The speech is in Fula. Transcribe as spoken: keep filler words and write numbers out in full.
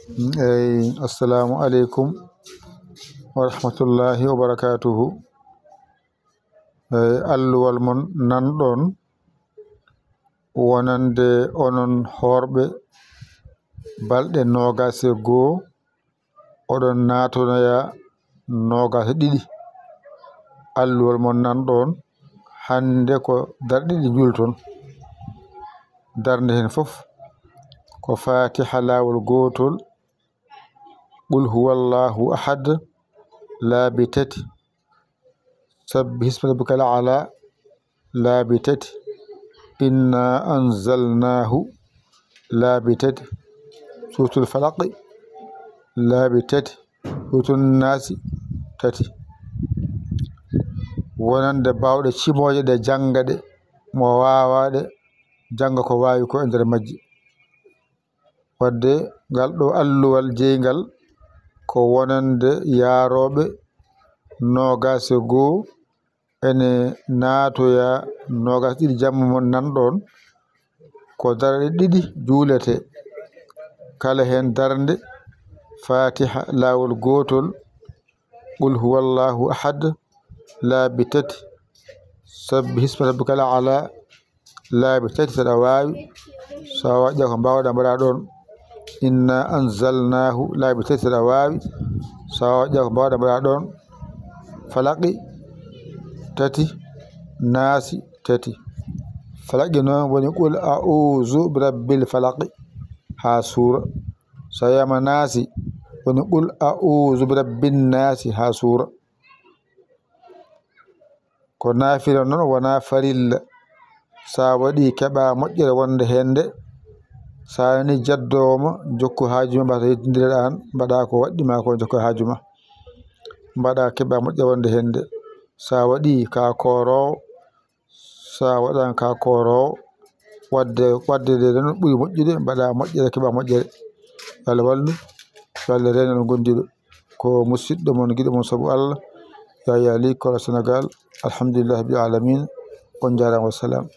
Eyi, assalamu aleykum wa rahmatullahi wa barakatuhu. Eyi, alluwal mon nanɗon, wonande onon hoorɓe balɗe noogas e goo, oɗon naatonoya noogas e ɗiɗi. Alluwal mon nanɗon, hannde ko darɗe ɗiɗi njuulton. Darnde heen fof ko Fatiha laawol gootol, Qul huwallahu ahad laabi tati, Sabbihisma rabbikal a'la laabi tati, Inna anzalnahu laabi tati, Suuratul Falaqi laabi tati, Suuratul Naasi tati. Wonande baawɗo cimooje ɗe, jannga ɗe, mo waawaa ɗe, jannga ko waawi ko e nder majje. Wadde ngal ɗo alluwal jeyngal ko wonande yaarooɓe noogas e goo, ene naatoya noogas ɗiɗi jamma mon nanɗon, ko darɗe ɗiɗi juuletee, kala heen darnde Fatiha laawol gootol, Qul huwallahu ahad laabi tati, Sabbihisma rabbikal a'la laabi tati saɗa waawi, so a waɗi ko mbaawɗa mbaɗa ɗon, Inna anzalnahu laabi tati saɗa waawi, so a waɗi ko mbaawɗa mbaɗa ɗon, Falaqi tati, Naasi tati. Falaqi noon woni Qul a'uuzu bi rabbil falaqi haa suura. So a wiyaama Naasi woni Qul a'uuzu bi rabbin naasi haa suura. Ko naafila noon, wonaa farilla. So a waɗi keɓa moƴƴere wonde heen nde, so a nani jaddoowo ma, jokku haaju ma, mbata yeddondire ɗaan, mbaɗa ko waɗɗi ma ko, jokka haaju ma. Mbaɗa keɓa moƴƴere wonde heen nde. So a waɗi ka kooroowo, so a waɗan ka kooroowo, wadde, wadde nde noon ɓuri moƴƴude, mbaɗa moƴƴere, keɓa moƴƴere. Yo Allah wallu, yo Allah reen on gondiiɗo. Ko musiɗɗo mon, giɗo mon sabu Allah, Yaya Ly, Kolo Senegal. Alhamdulillahi rabbil alamin. On njaaraama, wassalam.